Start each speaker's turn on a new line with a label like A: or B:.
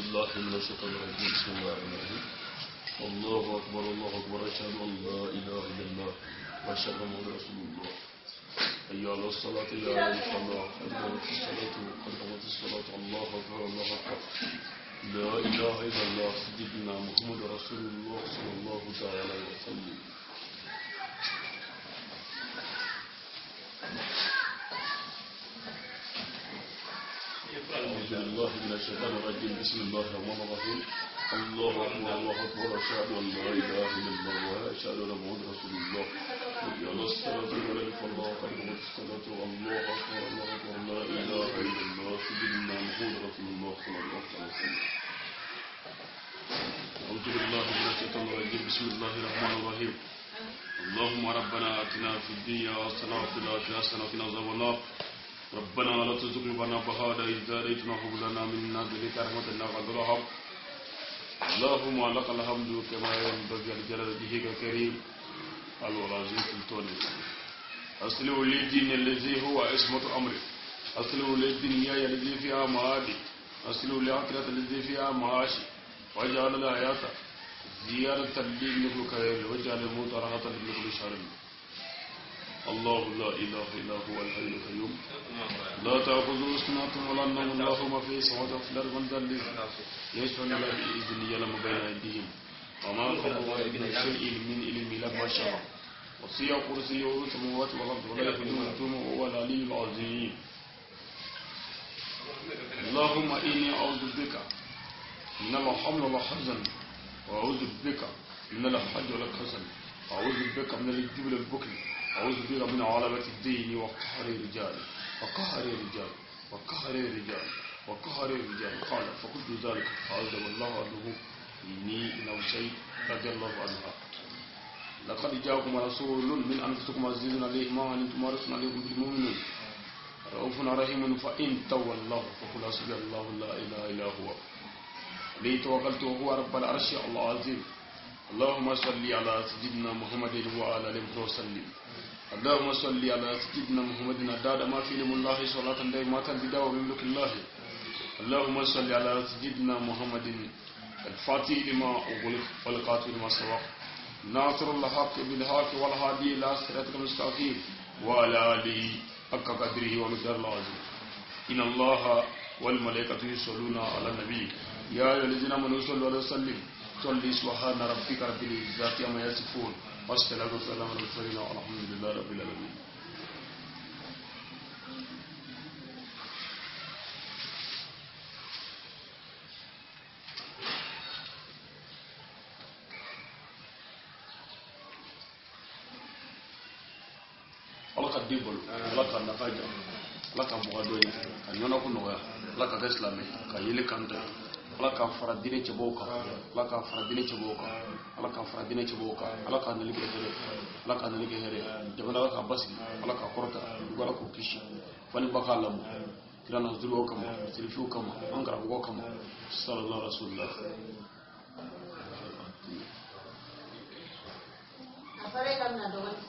A: بالله من الشيطان الرجيم. بسم الله الرحمن الرحيم. الله أكبر الله أكبر، أشهد أن لا إله إلا الله وأشهد أن محمدا رسول الله. حي على الصلاة يا على الفلاح، قد قامت الصلاة قد قامت الصلاة، الله أكبر الله أكبر، لا إله إلا الله، سيدنا محمد رسول الله صلى الله تعالى عليه وسلم. أعوذ بالله من الشيطان الرجيم. بسم الله الرحمن الرحيم. الله أكبر الله أكبر، أشهد أن لا إله إلا الله وأشهد أن محمدا رسول الله. حي على الصلاة ولا الفلاح، قد قامت الصلاة، الله أكبر الله أكبر، لا إله إلا الله، سيدنا محمد رسول الله صلى الله عليه وسلم. أعوذ بالله من الشيطان الرجيم. بسم الله الرحمن الرحيم. اللهم ربنا آتنا في الدنيا حسنة وفي الآخرة حسنة وقنا عذاب النار. ربنا لا تزغ قلوبنا بعد إذ هديتنا وهب لنا من لدنك رحمة إنك أنت الوهاب. اللهم لك الحمد كما ينبغي لجلال وجهك الكريم العظيم سلطانه. أصلح للدين الذي هو عصمة أمري، أصلح للدنيا الذي فيها معادي، أصلح للآخرة الذي فيها معاشي، واجعل الحياة زيادة لي من كل خير، واجعل الموت راحة لي من كل شر. الله لا إله إلا هو الحي القيوم، لا تأخذه سنة ولا نوم، له ما في السماوات وفي الأرض، من ذا الذي يشفع إلا بإذنه يعلم ما بين أيديهم وما خلفهم من شيء من علمه إلا بما شاء، وسع كرسيه السماوات والأرض ولا يؤوده حفظهما وهو العلي العظيم. اللهم إني أعوذ بك من الهم والحزن، وأعوذ بك من الحج والكسل، أعوذ بك من الجبن والبخل، أعوذ بك من غلبة الدين وقهر الرجال وقهر الرجال وقهر الرجال وقهر الرجال. قال فقلت ذلك فعزم الله عنه إني لو رضي الله عنها. لقد جاءكم رسول من أنفسكم عزيز عليه ما عنتم حريص عليكم بالمؤمنين رؤوف رحيم، فإن تولوا فقل حسبي الله لا إله إلا هو عليه توكلت وهو رب العرش العظيم. اللهم صل على سيدنا محمد وعلى آله وسلم. اللهم صل على سيدنا محمد عدد ما في علم الله صلاة دائمة بدوام ملك الله. اللهم صل على سيدنا محمد الفاتح لما أغلق والقاتل لما سبق ناصر الحق بالحق والهادي إلى صراطك المستقيم وعلى آله حق قدره ومقداره العظيم. إن الله والملائكة يصلون على النبي يا أيها الذين آمنوا صلوا عليه وسلموا. صلي سبحان ربك رب العزة عما يصفون والصلاة والسلام على المرسلين والحمد لله رب العالمين. Ala ka den balo, Ala ka nafa ja, Ala ka mɔgɔ dɔ ye, ka ɲɔnɔ ko nɔgɔya, Ala ka kɛ silamɛ, ka yeli kan tɛ, Ala ka fara diinɛ cɛbaw kan, Ala ka fara diinɛ cɛbaw kan, Ala ka fara diinɛ cɛbaw kan, Ala ka nali kɛ hɛrɛ, Ala ka nali kɛ hɛrɛ, jamana Ala ka basigi, Ala ka kɔrɔta, dugu Ala k'u kisi, fani ba k'a lamɔ, kira na zuruw kama, sirifiw kama, an karamɔgɔ kama, sallallahu alaihi wa sallam.
B: A fɔra e ka na dɔgɔnin sɔrɔ.